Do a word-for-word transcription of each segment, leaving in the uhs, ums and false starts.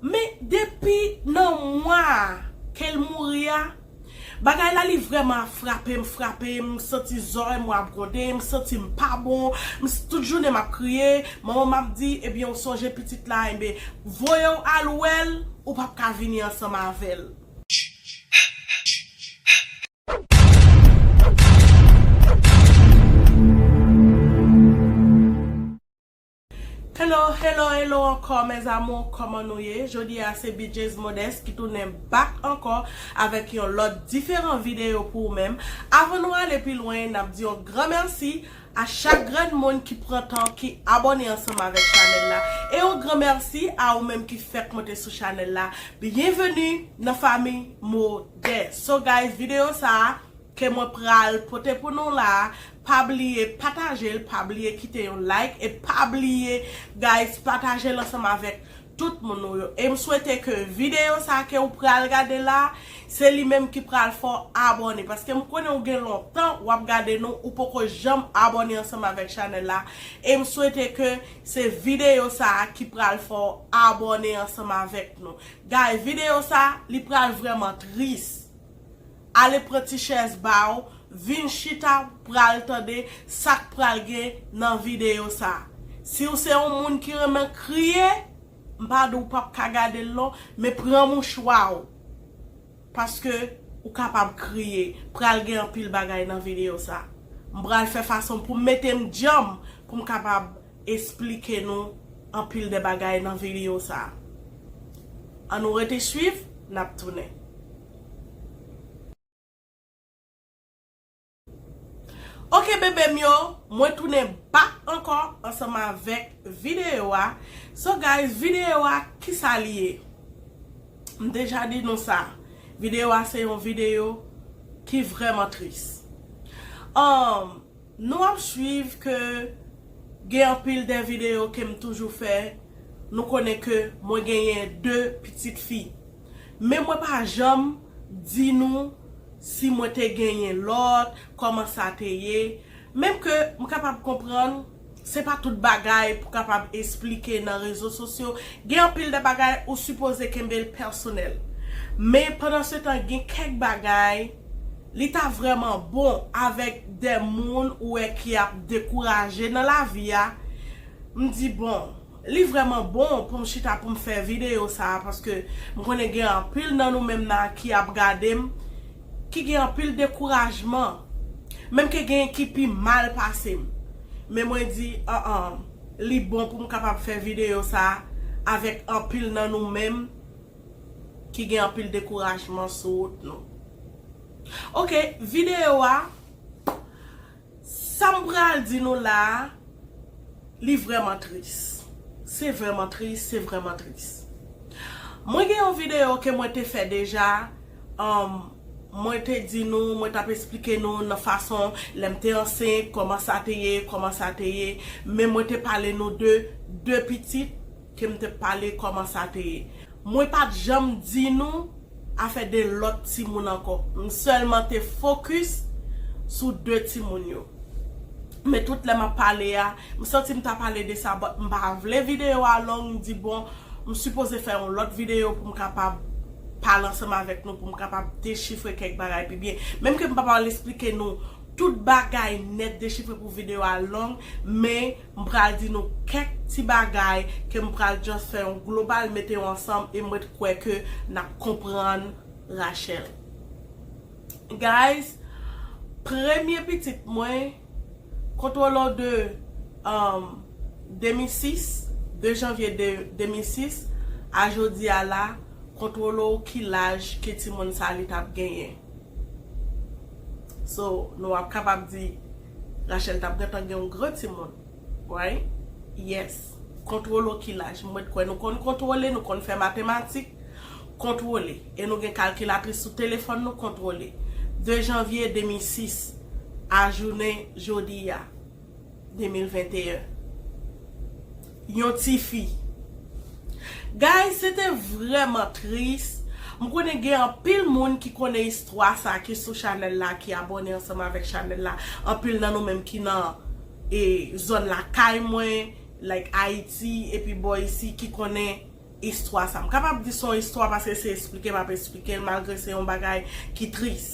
Men depi nan mwa ke l mouri a, bagay la li vrèman ap frape m, frape m, m santi zòrèy mwen ap gwonde, m santi m pa bon, m s- tout jounen m ap kriye, manman m ap di, ebyen ou sonje pitit la, enben voye w al wè l, ou p ap ka vini ansanm avè l. Hello, hello, hello ankò mes amours, kòman nou ye? Jodi a se B J's Modeste ki tounen back ankò avèk yon lòt diferan videyo pou ou menm. Avan nou ale pi lwen, n ap di yon gran mèsi a chak grenn moun ki pran tan, ki abòne ansanm avèk chanèl la. E yon gran mèsi a ou menm ki fèk monte sou chanèl la. Byenveni nan fanmi Modeste. So guys, videyo sa a ke mwen pral pote pou nou la, pa bliye pataje l, pa bliye kite yon like, e pa bliye, guys, pataje l ansanm avèk tout moun nou yo. E m swete ke videyo sa ke ou pral gade la, se li menm ki pral fè w abòne. Paske m konnen ou gen lontan w ap gade nou, ou poko janm abòne ansanm avèk chanèl la. E m swete ke se videyo sa ki pral fè w abòne ansanm avèk nou. Guys, videyo sa, li pral vrèman tris. Ale pran ti chèz ba w, vin chita, pral tande sa k pral gen nan videyo sa. Si w se yon moun ki renmen kriye, m pa di w p ap ka gade l non, men pran mouchwa w. Paske ou kapab kriye, pral gen anpil bagay nan videyo sa. M pral fè fason pou m mete m djanm pou m kapab esplike nou anpil de bagay nan videyo sa. Ann nou rete swiv, n ap tounen. Ok bebe m yo, mwen tounen back ankò ansanm avèk videyo a. So guys, videyo a kisa li ye? M deja di nou sa. Videyo a se yon videyo ki vrèman tris. Um, nou ap swiv ke gen anpil de videyo ke m toujou fè. Nou konnen ke mwen genyen de pitit fi. Men mwen pa janm di nou si mwen te genyen lòt, kòman sa te ye. Menm ke m kapab konprann, se pa tout bagay pou kapab esplike nan rezo sosyo. Gen anpil de bagay ou sipoze kenbe l pèsonèl. Men pandan se tan, gen kèk bagay, li ta vrèman bon avèk de moun ou wè ki ap dekouraje nan lavi a. M di, bon, li vrèman bon pou m chita pou m fè videyo sa a, paske m konnen gen anpil nan nou menm nan ki ap gade m, ki gen anpil dekourajman. Menm ke gen ki pi mal pase m. Men mwen di, an an, li bon pou m kapab fè videyo sa a avèk anpil nan nou menm ki gen anpil dekourajman sou wout nou. Ok, videyo a, sa m pral di nou la a, li vrèman tris. Se vrèman tris, se vrèman tris. Mwen gen yon videyo ke mwen te fè deja, um, mwen te di nou, mwen t ap esplike nou nan fason lè m te ansent, kòman sa te ye, kòman sa te ye. Men mwen te pale nou de de pitit ke m te pale kòman sa te ye. Mwen pa t janm di nou afè de lòt timoun ankò. M sèlman te fokis sou de timoun yo. Men tout lè m ap pale a, m santi m ta pale de sa, but m pa vle videyo a long, m di bon, m sipoze fè yon lòt videyo pou m kapab pale ansanm avèk nou, pou m kapab dechifre kèk bagay pi byen. Menm ke m pa pral esplike nou tout bagay nèt dechifre pou videyo a long, men m pral di nou kèk ti bagay ke m pral just fè yon global mete yo ansanm e mwen kwè ke n ap konprann Rachel. Guys, premye pitit mwen, kontwole w de, um, de mil sis, de janvye de, de mil sis, a jodi a la, kontwole w ki laj ke timoun sa li t ap genyen. So, nou ap kapab di, Rachel t ap gentan gen yon gran timoun. Right? Yes. Kontwole w ki laj. Mwen kwè nou konn kontwole, nou konn fè matematik. Kontwole. E nou gen kalkilatris sou telefòn nou, kontwole. De janvye de mil sis a jounen jodi a, de mil venteyen. Yon tifi. Guys, se te vrèman tris. M konnen gen anpil moun ki konnen istwa sa ki sou chanèl la, ki abòne ansanm avèk chanèl la. Anpil nan nou menm ki nan, e, zòn lakay mwen, like Ayiti, epi bò isi, ki konnen istwa sa. M kapab di se yon istwa paske se eksplike m ap eksplike l, malgre se yon bagay ki tris.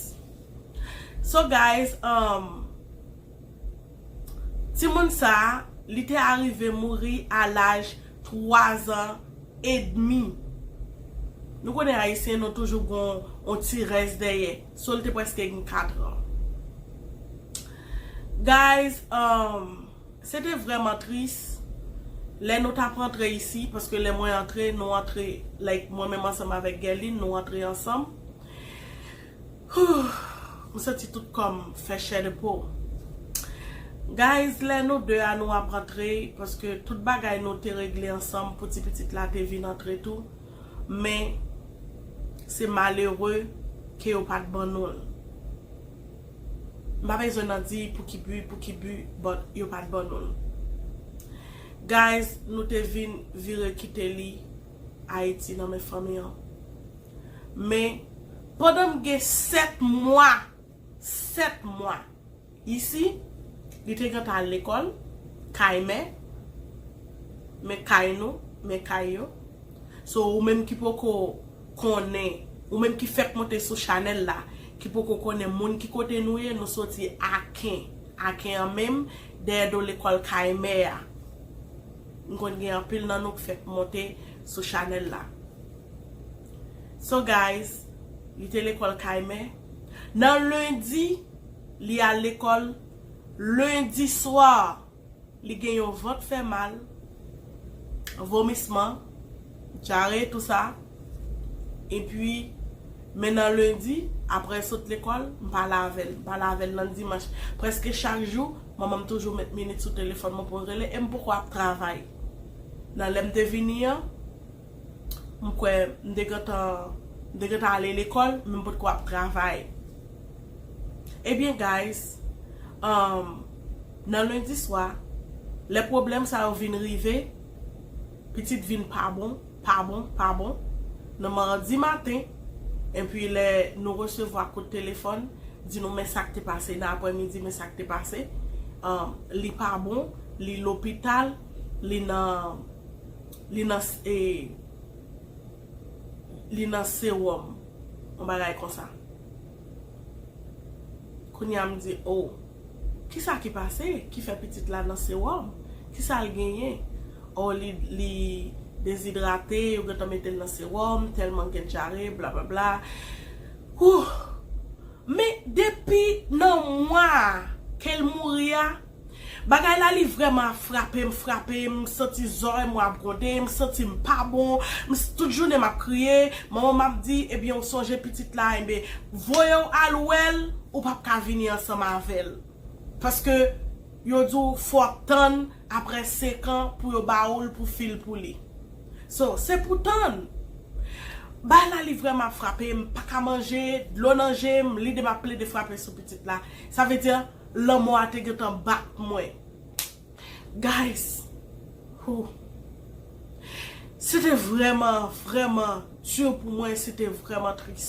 So, guys, um, timoun sa, li te arive mouri a laj twa zan edmi. Nou konnen Ayisyen, nou toujou gon yon ti rès dèyè. So, li te prèske gen kat an. Guys, um, se te vrèman tris. Lè nou t ap rantre isi, paske lè mwen antre, nou antre, like, mwen menm ansanm avèk Guerline, nou antre ansanm. Whew, m santi tout kò m fè chè de po. Guys, lè nou de a nou ap rantre, paske tout bagay nou te regle ansanm pou ti pitit la te vin antre tou, men se malere ke yo pa t ban nou l. M pa bezwen nan di pou ki bi, pou ki bi, but yo pa t ban nou l. Guys, nou te vin vire kite li Ayiti nan men fanmi an. Men, pandan m gen sèt mwa, sèt mwa isi, li te gentan al lekòl, kay mè, men kay nou, men kay yo. So, ou menm ki poko konnen, ou menm ki fèk monte sou chanèl la, ki poko konnen moun ki kote nou ye, nou soti Aken. Aken an menm, dèyè do lekòl kay mè a. M konn gen anpil nan nou ki fèk monte sou chanèl la. So, guys, li te lekòl kay mè. Nan lendi, li al lekòl. Lendi swa, li gen yon vant fè mal, vomisman, dyare, tou sa. Epi, men nan lendi, apre l sot lekòl, m pale avè l. M pale avè l nan dimanch. Prèske chak jou, manman m toujou met minit sou telefòn mwen pou l rele, e m poko ap travay. Nan lè m te vini an, m kwè m te gentan, m te gentan ale lekòl, men m potko ap travay. Ebyen, guys, um, nan lendi swa, lè pwoblèm sa yo vin rive, pitit vin pa bon, pa bon, pa bon. Nan madi maten, epi lè nou resevwa kout telefòn, di nou men sa k te pase, nan aprèmidi, men sa k te pase. Um, li pa bon, li lopital, li nan, li nan, e, li nan sewòm, yon bagay konsa. Kounye a m di, oh, kisa ki pase? Ki fè pitit la nan sewòm? Kisa l genyen? Oh, li, li dezidrate, yo gentan mete l nan sewòm, tèlman gen dyare, blablabla. Whew! Men depi nan mwa ke l mouri a, bagay la li vrèman ap frape m, frape m, m santi zòrèy mwen ap gwonde, m santi m pa bon, m s-, tout jounen m ap kriye, manman m ap di, ebyen ou sonje pitit la, enben voye w al wè l, ou p ap ka vini ansanm avè l. Paske yo di w fò w ap tann apre senk an pou yo ba w l pou fil pou li. So, se pou tann. Bagay la li vrèman ap frape m, m pa ka manje, dlo nan je m, lide m ap plede frape sou pitit la. Sa vle di, lanmò a te gentan bat mwen. Guys, whew, se te vrèman, vrèman di pou mwen, se te vrèman tris.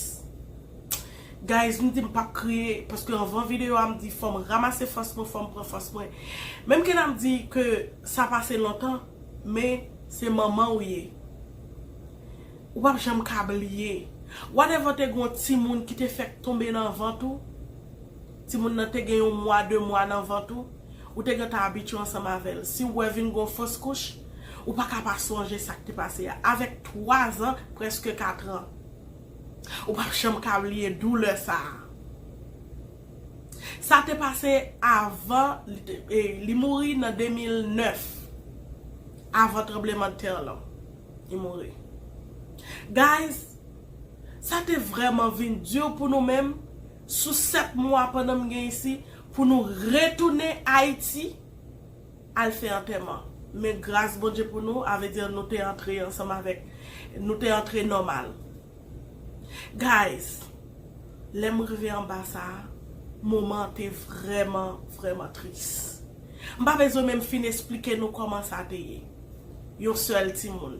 Guys, m di m p ap kriye, paske anvan videyo a, m di fò m ranmase fòs mwen, fò m pran fòs mwen. Menm ke n ap di ke sa pase lontan, men se manman w ye. Ou p ap janm ka bliye. Whatever te gen yon timoun ki te fèk tonbe nan vant ou, timoun nan te gen yon mwa, de mwa nan vant ou, ou te gentan abitye ansanm avè l. Si w wè vin gen yon fos kouch, ou pa ka pa sonje sa k te pase a. Avèk twa zan, prèske kat an. Ou p ap janm ka bliye doulè sa a. Sa te pase avan, li te, e, li mouri nan de mil nèf, avan tranblemanntè lan, li mouri. Guys, sa te vrèman vin di pou nou menm, sou sèt mwa pandan m gen isi, pou nou retounen Ayiti, al fè antèman. Men gras Bondye pou nou, a vle di nou te antre ansanm avèk, nou te antre nòmal. Guys, lè m rive anba sa a, moman an te vrèman, vrèman tris. M pa bezwen menm fin esplike nou kòman sa te ye. Yon sèl timoun.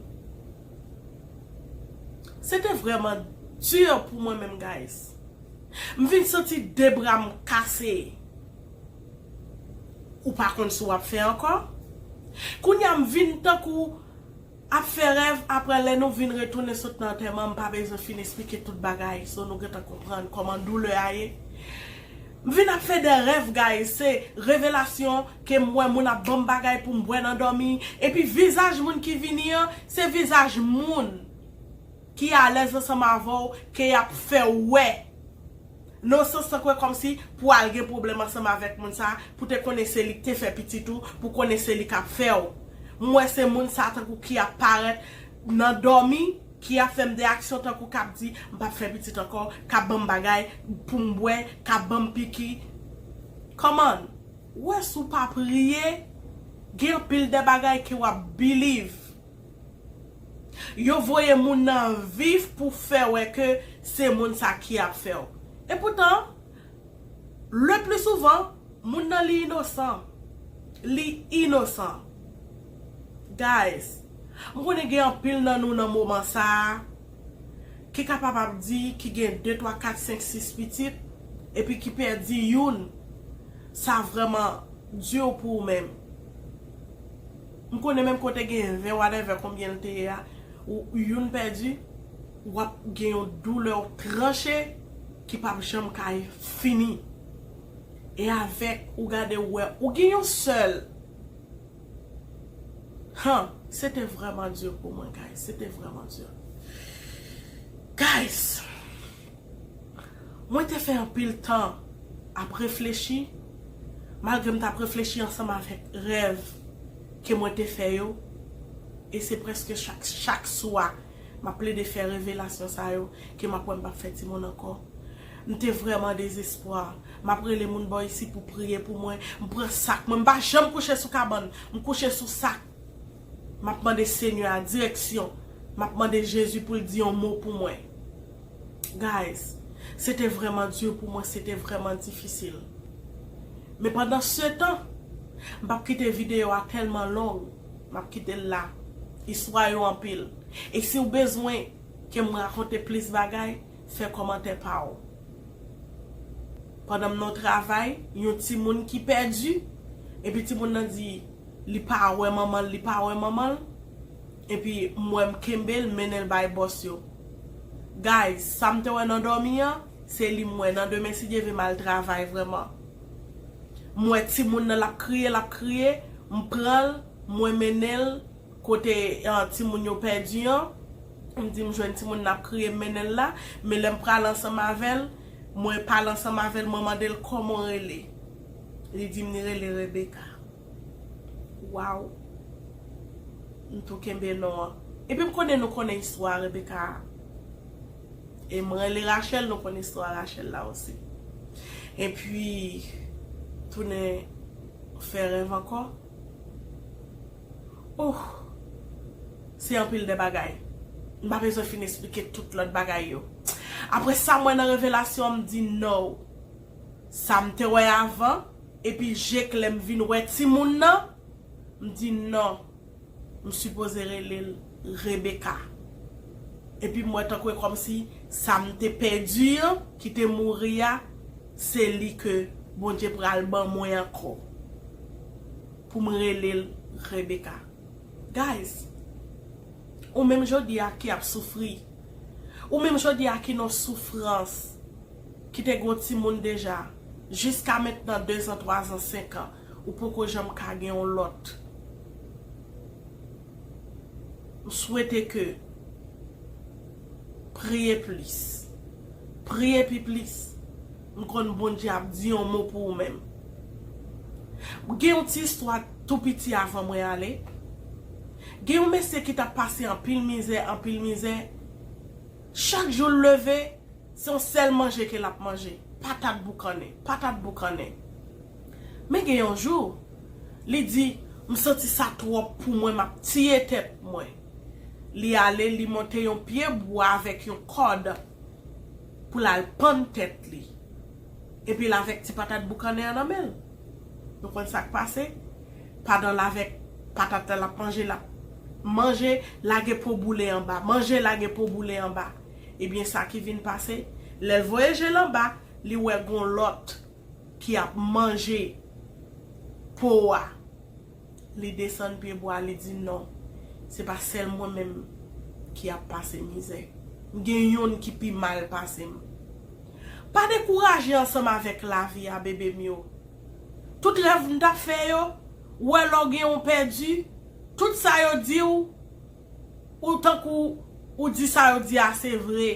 Se te vrèman di pou mwen menm, guys. M vin santi de bra m kase. Ou pa konn si w ap fè ankò. Kounye a m vin tankou Ap fè rèv, apre lè nou vin retounen sot nan antèman, m pa bezwen fin esplike tout bagay, so nou gentan konprann kòman doulè a ye. M vin ap fè de rèv, guys, se revelasyon ke m wè moun ap ban m bagay pou m bwè nan dòmi, epi vizaj moun ki vini an, se vizaj moun ki alèz ansanm avè w, ke y ap fè w wè. Nan sans tankou e kòmsi pou al gen pwoblèm ansanm avèk moun sa, pou te konnen se li k te fè pitit ou, pou konnen se li k ap fè w. M wè se moun sa tankou ki ap parèt nan dòmi, ki ap fè m de aksyon tankou k ap di, "M p ap fè pitit ankò," k ap ban m bagay pou m bwè, k ap ban m piki. Come on, wè si w pa priye, gen anpil de bagay ke w ap believe. Yo voye moun nan viv pou fè wè ke se moun sa ki ap fè w. Epoutan, le pli souvan, moun nan li inosan. Li inosan. Guys, m konnen gen anpil nan nou nan moman sa a ki kapab ap di ki gen de, twa, kat, senk, sis pitit, epi ki pèdi youn. Sa vrèman di pou ou menm. M konnen menm kote gen ven whatever konbyen l te ye a, ou youn pèdi, w ap gen yon doulè w tranche ki p ap janm kay fini. E avèk ou gade ou wè, ou gen yon sèl. Han, se te vrèman di pou mwen, guys. Se te vrèman di. Guys, mwen te fè anpil tan ap reflechi, malgre m t ap reflechi ansanm avèk rèv ke mwen te fè yo, e se prèske chak, chak swa, m ap plede fè revelasyon sa yo, ke m ap wè m p ap fè timoun ankò. M te vrèman dezespwa. M ap rele moun bò isi pou priye pou mwen. M pran sak mwen. M pa janm kouche sou kabann. M kouche sou sak. M ap mande Senyè a direksyon. M ap mande Jezi pou l di yon mo pou mwen. Guys, se te vrèman di pou mwen, se te vrèman difisil. Men pandan se tan, m p ap kite videyo a tèlman long. M ap kite l la. Istwa yo anpil. E si w bezwen ke m rakonte plis bagay, fè kòmantè pa w. Pandan m nan travay, yon timoun ki pèdi, epi timoun nan di li pa wè manman l, li pa wè manman l, epi m wè m kenbe l, mennen l bay bòs yo. Guys, sa m te wè nan dòmi an, se li m wè nan demen si Dye vle m al travay vrèman. M wè timoun nan l ap kriye, l ap kriye, m pran l, mwen mennen l, kote, ah, timoun yo pèdi an. M di m jwenn timoun nan ap kriye, m mennen l la. Men lè m pral ansanm avè l, mwen pale ansanm avè l, mwen mande l kòman w rele. Li di m li rele Rebecca. Waw. M tou kenbe non an. Epi m konnen nou konnen istwa Rebecca a. E mwen rele Rachel, nou konnen istwa Rachel la osi. Epi, tounen fè rèv ankò. Oh, se anpil de bagay. M pa bezwen fin esplike tout lòt bagay yo. Apre sa, mwen nan revelasyon, m di no. Sa m te wè avan, epi je klè m vin wè timoun nan, m di non. M sipoze rele l Rebecca. Epi m wè tankou e kòmsi sa m te pèdi an, ki te mouri a, se li ke Bondye pral ban mwen ankò. Pou m rele l Rebecca. Guys, ou menm jodi a ki ap soufri. Ou menm jodi a ki nan soufrans. Ki te gen yon timoun deja. Jiska mentnan, de zan, twa zan, senk an. Ou poko janm ka gen yon lòt. M swete ke priye plis. Priye pi plis. M konn Bondye ap di yon mo pou ou menm. Gen yon ti istwa tou piti avan mwen ale. Gen yon mesye ki t ap pase anpil mizè, anpil mizè. Chak jou l leve, se yon sèl manje ke l ap manje. Patat boukannen, patat boukannen. Men gen yon jou, li di, "M santi sa twòp pou mwen, m ap tiye tèt mwen." Li ale, li monte yon pye bwa avèk yon kòd pou l al pann tèt li. Epi l avèk ti patat boukannen an nan men l. Nou konn sa k pase? Pandan l avèk patat la, l ap manje, l ap manje, lage po boule anba, manje, lage po boule anba. Ebyen, sa ki vin pase, lè l voye je l anba, li wè gon lòt ki ap manje po a. Li desann pye bwa, li di non. Se pa sèl mwen menm ki ap pase mizè. M gen yonn ki pi mal pase m. Pa dekouraje ansanm avèk lavi a, bebe m yo. Tout rèv m t ap fè yo, ou wè lè w gen yon pèdi, tout sa yo di w, ou tankou ou di sa yo di a se vre.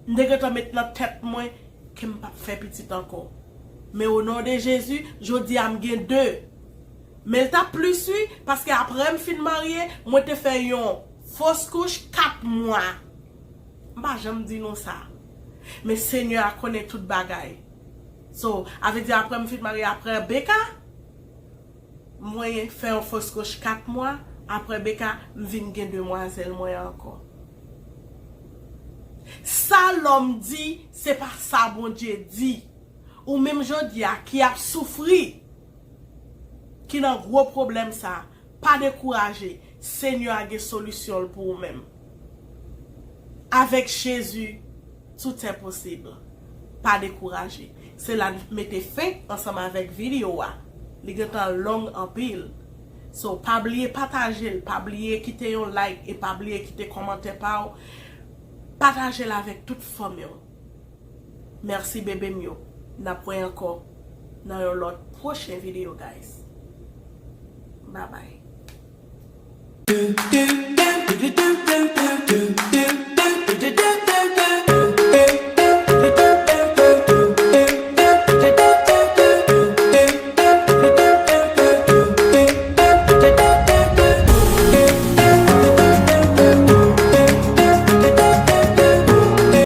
M te gentan met nan tèt mwen ke m p ap fè pitit ankò. Men o non de Jezi, jodi a m gen de. Men l t ap plis wi, paske apre m fin marye, mwen te fè yon fos kouch kat mwa. M pa janm di nou sa. Men Senyè a konnen tout bagay. So, a vle di apre m fin marye apre Beka, mwen fè yon fos kouch kat mwa, apre Beka, m vin gen demwazèl mwen ankò. Sa lòm di, se pa sa Bondye di. Ou menm jodi a ki ap soufri, ki nan gwo pwoblèm sa, pa dekouraje. Senyè a gen solisyon l pou ou menm. Avèk Jezi, tout est possible. Pa dekouraje. Se la n mete fen ansanm avèk videyo a. Li gentan long anpil. So, pa bliye pataje l, pa bliye kite yon like e pa bliye kite kòmantè pa w. Pataje l avèk tout fanmi w. Mèsi bebe m yo. N ap wè ankò nan yon lòt pwochen videyo, guys. Bye bye.